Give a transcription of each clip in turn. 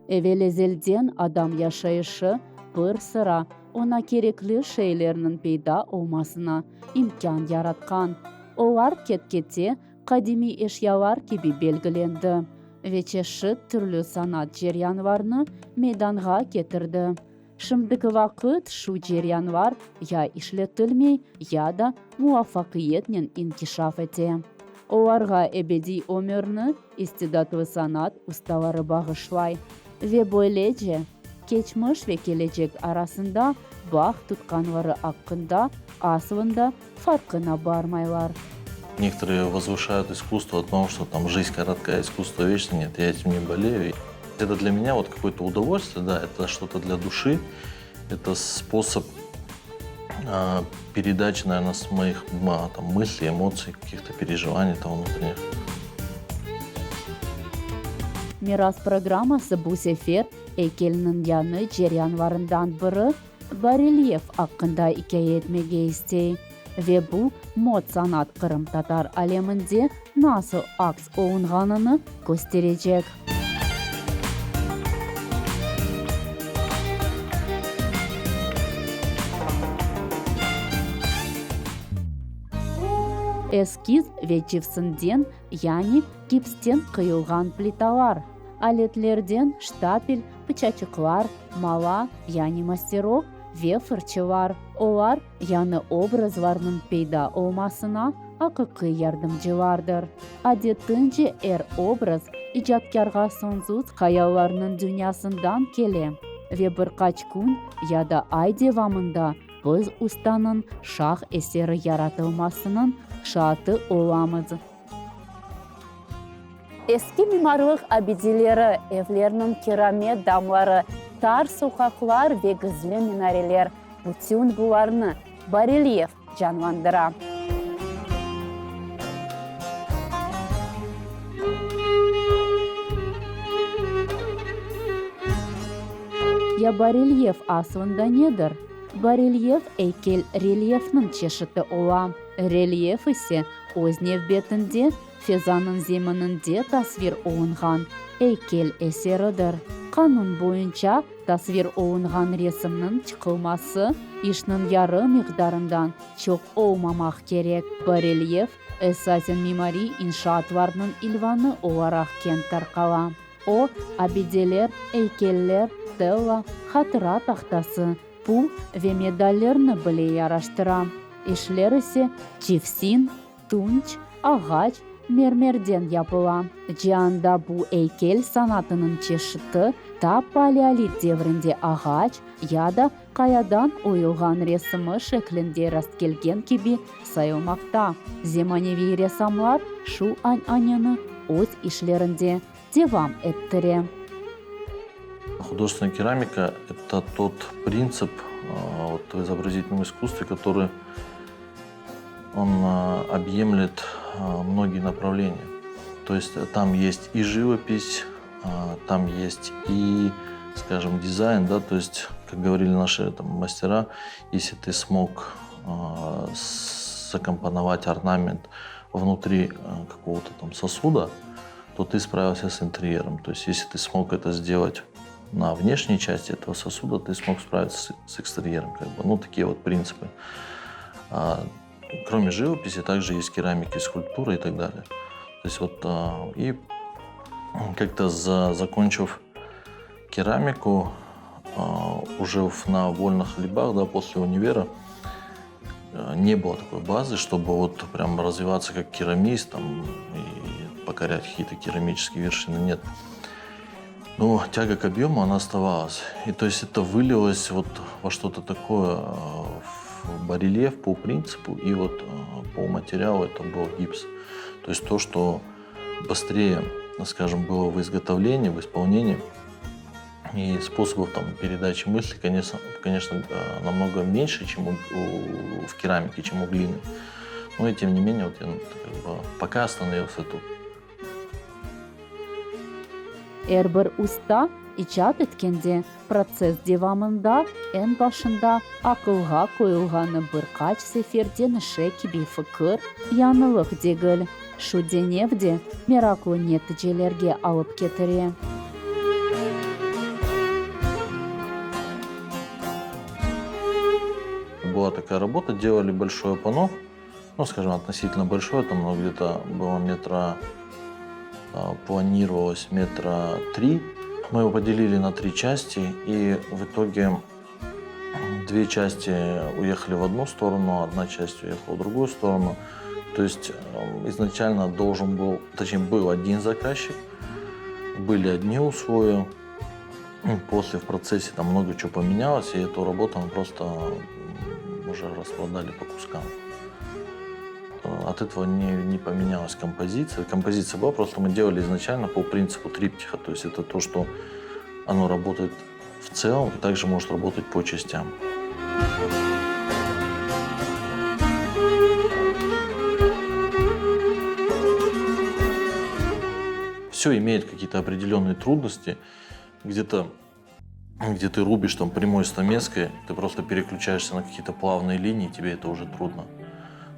Evel-ezelden adam yaşayışı bir sıra oña kerekli şeylerniñ peyda olmasına imkân yaratqan. Olar ket-kete qadimiy eşyalar kibi belgilendi ve çeşit türlü sanat ceryanlarnı meydanğa ketirdi. Şimdiki vaqıt şu ceryanlar ya işletilmey, ya da muvafaqiyetnen inkişaf ete. Olarğa ebediy ömürni istidatlı sanat ustaları bağışlay ve böylece, keçmiş ve kelecek arasında bağ tutqanları aqqında aslında farqına barmaylar. Некоторые возвышают искусство о том, что там жизнь короткая, искусство вечно. Нет, я этим не болею. Это для меня вот какое-то удовольствие, да, это что-то для души, это способ передачи, наверное, с моих там, мыслей, эмоций, каких-то переживаний там внутренних. Miras programması bu sefer eykelniñ yañı ceryanlarından biri, barelyef aqqında ikâye etmege istey ve bu mod sanat qırımtatar aleminde nasıl aks olunğanını kösterecek. Eskiz ve cifsinden, yani gipsten qıyılğan plitalar, aletlerden ştapel, pıçaçıqlar, mala, yani masterok, ve fırçılar, olar yañı obrazlarnıñ peyda olmasına aqiqiy yardımcılardır. Adetince er obraz icatkârğa soñsuz hayallarnıñ dünyasından kele ve bir qaç kün ya da ay devamında biz ustanıñ şah eseri yaratılmasınıñ şaatı olamız. Eski mimarlıq abideleri, evlerniñ kiramet damları, tar soqaqlar ve gizli minareler, bütün bularnı barelyef canlandıra. Ya barelyef aslında nedir? Barelyef eykel relyefniñ çeşiti ola. Relyef ise, öz nevbetinde, fezanıñ zemininde tasvir olunğan eykel eseridir. Qanun boyunca, tasvir olunğan resimniñ çıqılması işniñ yarı miqdarından çoq olmamaq kerek. Barelyef, esasen mimariy inşaatlarnıñ ilvanı olaraq keñ tarqala. O, abideler, eykeller, stella, hatıra tahtası, pul ve medallerni bile yaraştıra. İşler ise çifsin, tunç, ağaç, mermerden yapıla. Cianda bu eykel sanatınıñ çeşiti ta paleolit devrinde ağaç ya da qayadan oyulğan resimi şeklinde rastkelgen kibi sayılmaqta. Zemaneviy ressamlar şu an'aneni öz işlerinde devam ettire. Художественная керамика – это тот принцип вот, в изобразительном искусстве, который он объемлет многие направления. То есть там есть и живопись, там есть и, скажем, дизайн, да, то есть, как говорили наши там, мастера, если ты смог закомпоновать орнамент внутри какого-то там сосуда, то ты справился с интерьером. То есть если ты смог это сделать на внешней части этого сосуда, ты смог справиться с экстерьером. Как бы. Ну, такие вот принципы. А, кроме живописи, также есть керамика, скульптура и так далее. То есть вот а, и как-то за, закончив керамику, а, уже на вольных хлебах, да, после универа, не было такой базы, чтобы вот прям развиваться как керамист там, и покорять какие-то керамические вершины. Нет. Но тяга к объему, она оставалась. И то есть это вылилось вот во что-то такое, в барельеф по принципу и вот по материалу это был гипс. То есть то, что быстрее, скажем, было в изготовлении, в исполнении, и способов там, передачи мысли, конечно, конечно, намного меньше, чем у, у, в керамике, чем у глины. Но и тем не менее, вот я как бы, пока остановился тут. Er bir usta icat etkende, protsess devamında eñ başında aqılğa qoyulğanı bir qaç sefer deñişe kibi fikir, yañılıq degil. Şu deñev de meraqlı neticelerge alıp ketire. была такая работа, делали большое панно, ну, скажем, относительно большое, там оно где-то было метра, планировалось метра три. Мы его поделили на три части, и в итоге две части уехали в одну сторону, одна часть уехала в другую сторону. То есть изначально должен был, точнее, был один заказчик, были одни условия. После в процессе там много чего поменялось, и эту работу мы просто уже распродали по кускам. От этого не поменялась композиция. Композиция была, просто мы делали изначально по принципу триптиха. То есть это то, что оно работает в целом и также может работать по частям. Все имеет какие-то определенные трудности. Где-то, где ты рубишь там прямой стамеской, ты просто переключаешься на какие-то плавные линии, тебе это уже трудно.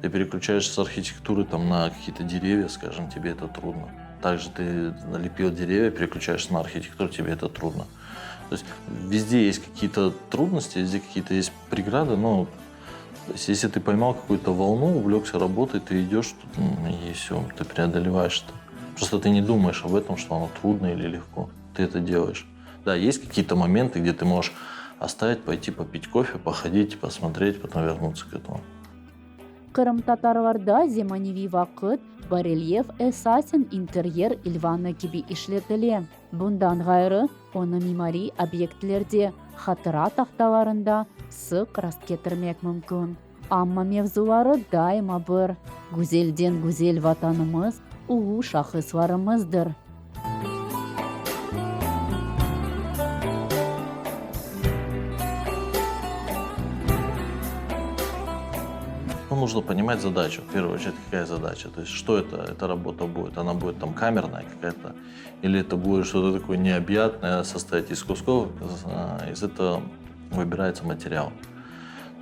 Ты переключаешься с архитектуры там, на какие-то деревья, скажем, тебе это трудно. Также ты налепил деревья, переключаешься на архитектуру, тебе это трудно. То есть везде есть какие-то трудности, везде какие-то есть преграды, но то есть, если ты поймал какую-то волну, увлекся работой, ты идешь, и все, ты преодолеваешь это. Просто ты не думаешь об этом, что оно трудно или легко. Ты это делаешь. Да, есть какие-то моменты, где ты можешь оставить, пойти попить кофе, походить, посмотреть, потом вернуться к этому. Qırımtatarlarda zemaneviy vaqıt barelyef esasen interyer ilvanı kibi işletile. Bundan ğayrı, onı mimariy obyektlerde, hatıra tahtalarında sıq rastketirmek mümkün. Amma mevzuları daima bir, güzelden güzel Vatanımız, ulu şahıslarımızdır. Ну, нужно понимать задачу. В первую очередь, какая задача. То есть, что это, эта работа будет? Она будет там камерная какая-то? Или это будет что-то такое необъятное, состоять из кусков? Из этого выбирается материал.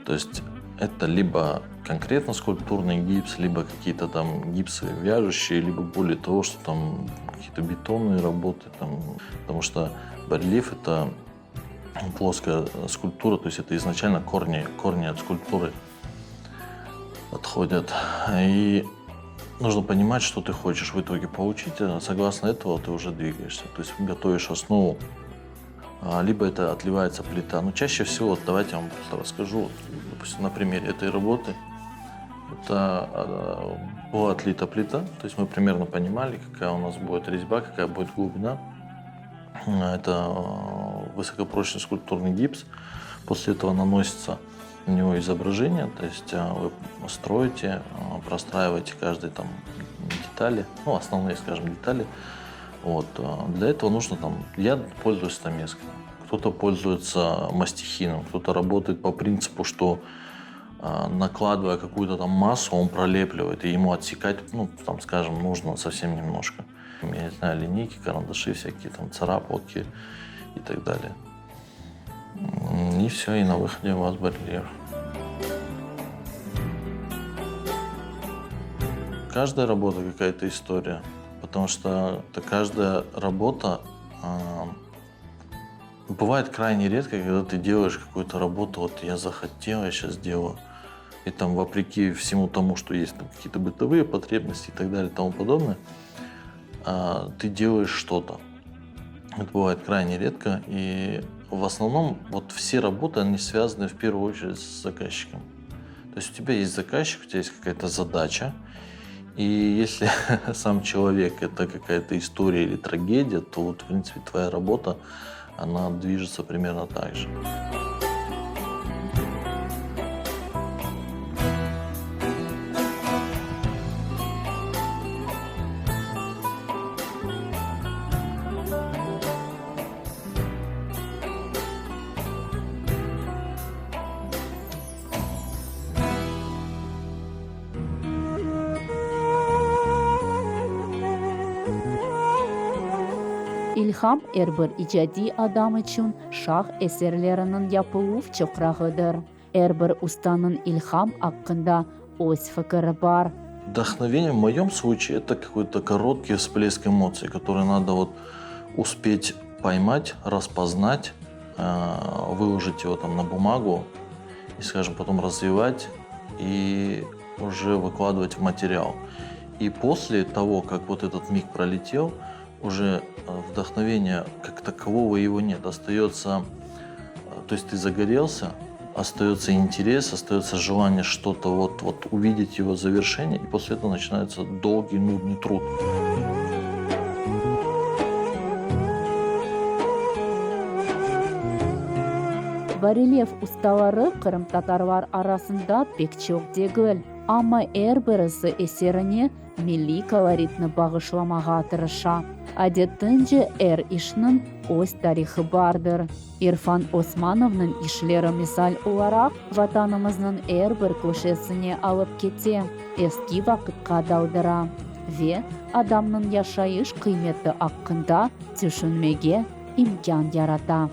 То есть, это либо конкретно скульптурный гипс, либо какие-то там гипсы вяжущие, либо более того, что там какие-то бетонные работы. Там, потому что барельеф — это плоская скульптура, то есть это изначально корни от скульптуры отходят. И нужно понимать, что ты хочешь в итоге получить. Согласно этого ты уже двигаешься. То есть готовишь основу, либо это отливается плита. Но чаще всего, давайте я вам просто расскажу, допустим, на примере этой работы. Это была отлита плита, то есть мы примерно понимали, какая у нас будет резьба, какая будет глубина. Это высокопрочный скульптурный гипс. После этого наносится на него изображение, то есть вы строите, простраиваете каждые детали, основные, скажем, детали. Для этого нужно там, я пользуюсь стамеской, кто-то пользуется мастихином, кто-то работает по принципу, что накладывая какую-то массу, он пролепливает, и ему отсекать, скажем, нужно совсем немножко. Я не знаю, линейки, карандаши всякие, царапалки и так далее. И все, и на выходе у вас барельеф. Каждая работа какая-то история, потому что это каждая работа, бывает крайне редко, когда ты делаешь какую-то работу, вот я захотел, я щас делаю. И вопреки всему тому, что есть какие-то бытовые потребности и так далее и тому подобное, ты делаешь что-то. Это бывает крайне редко, и в основном все работы, они связаны в первую очередь с заказчиком. То есть у тебя есть заказчик, у тебя есть какая-то задача, и если сам человек — это какая-то история или трагедия, то в принципе, твоя работа, она движется примерно так же. İlham er bir icadiy adam içün şah eserleriniñ yapıluv çoqrağıdır. Er bir ustanıñ ilham aqqında öz fikiri bar. Вдохновение в моем случае это какой-то короткий всплеск эмоций, который надо успеть поймать, распознать, выложить его на бумагу. И, скажем, потом развивать и уже выкладывать в материал. И после того, как вот этот миг пролетел, уже э, вдохновения как такового его нет. Остается, э, то есть ты загорелся, остается интерес, остается желание что-то вот, вот увидеть его завершение, и после этого начинается долгий, нудный труд. Barelyef ustaları qırımtatarlar arasında pek çoq degil, amma er birisi eserine milliy koloritni bağışlamağa tırışa. Adetince er işniñ öz tarihı bardır. İrfan Osmanovnıñ işleri misal olaraq Vatanımıznıñ er bir köşesine alıp kete, eski vaqıtqa daldıra ve adamnıñ yaşayış qıymeti aqqında tüşünmege imkân yarata.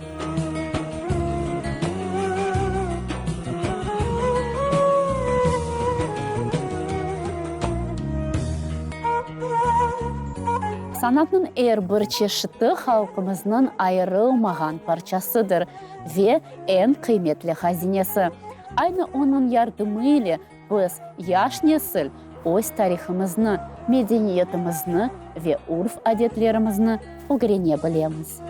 Sanatnıñ er bir çeşiti halqımıznıñ ayırılmağan parçasıdır ve eñ qıymetli hazinesi. Aynı onıñ yardımı ile biz, yaş nesil, öz tarihımıznı, medeniyetimizni ve urf-adetlerimizni ögrene bilemiz.